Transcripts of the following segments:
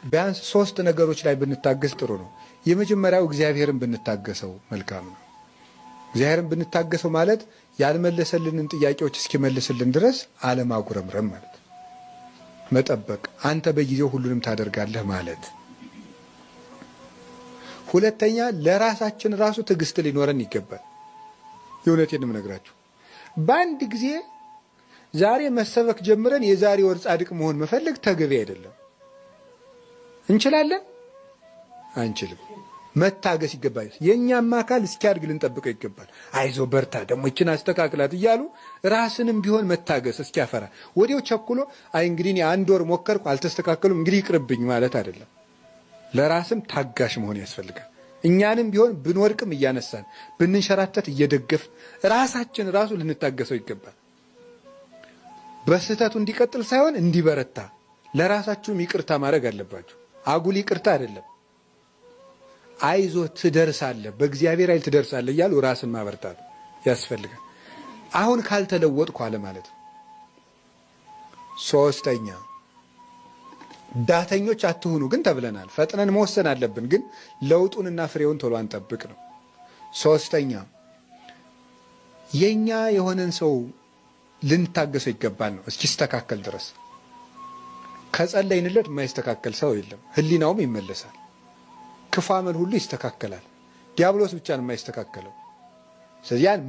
ቢያንስ 3 ነገሮች ላይ ብንታገስ ጥሩ ነው። የመጀመሪያው እግዚአብሔርን ብንታገሰው መልካም ነው። እግዚአብሔርን ብንታገሰው ማለት ያልመለሰልንን ጥያቄዎች እስኪመልስልን ድረስ አለማጉረምረም ማለት፣ መጠበቅ፣ አንተ በጊዜው ሁሉንም ታደርጋለህ ማለት። ሁለተኛ ለራሳችን ራሱ ትዕግስት ሊኖረን ይገባል። የእውነቴን የምነግራችሁ በአንድ ጊዜ ዛሬ መሰበክ ጀምረን የዛሬ ወር ጻድቅ መሆን መፈለግ ተገቢ አይደለም። እንችላለን? አንችልም። መታገስ ይገባል። የእኛም አካል እስኪያድግ ልንጠብቀው ይገባል። አይዞ በርታ፣ ደግሞ ይችን አስተካክላት እያሉ ራስንም ቢሆን መታገስ እስኪያፈራ፣ ወዲያው ቸኩሎ አይ እንግዲህ እኔ 1 ወር ሞከርኩ አልተስተካከሉም እንግዲህ ይቅርብኝ ማለት አይደለም። ለራስም ታጋሽ መሆን ያስፈልጋል። እኛንም ቢሆን ብንወድቅም እያነሳን ብንንሸራተት እየደገፍ ራሳችን ራሱ ልንታገሰው ይገባል። በስህተቱ እንዲቀጥል ሳይሆን እንዲበረታ ለራሳችሁም ይቅርታ ማድረግ አለባችሁ። አጉል ይቅርታ አይደለም። አይዞ ትደርሳለህ፣ በእግዚአብሔር ኃይል ትደርሳለህ እያሉ ራስን ማበርታት ያስፈልጋል። አሁን ካልተለወጥኩ አለ ማለት ነው። ሶስተኛ ዳተኞች አትሁኑ ግን ተብለናል። ፈጥነን መወሰን አለብን፣ ግን ለውጡንና ፍሬውን ቶሎ አንጠብቅ ነው። ሶስተኛ የኛ የሆነን ሰው ልንታገሰው ይገባል ነው እስኪስተካከል ድረስ። ከጸለይንለት የማይስተካከል ሰው የለም። ሕሊናውም ይመለሳል። ክፉ አመል ሁሉ ይስተካከላል። ዲያብሎስ ብቻ ነው የማይስተካከለው። ስለዚህ ያን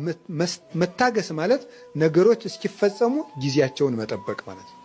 መታገስ ማለት ነገሮች እስኪፈጸሙ ጊዜያቸውን መጠበቅ ማለት ነው።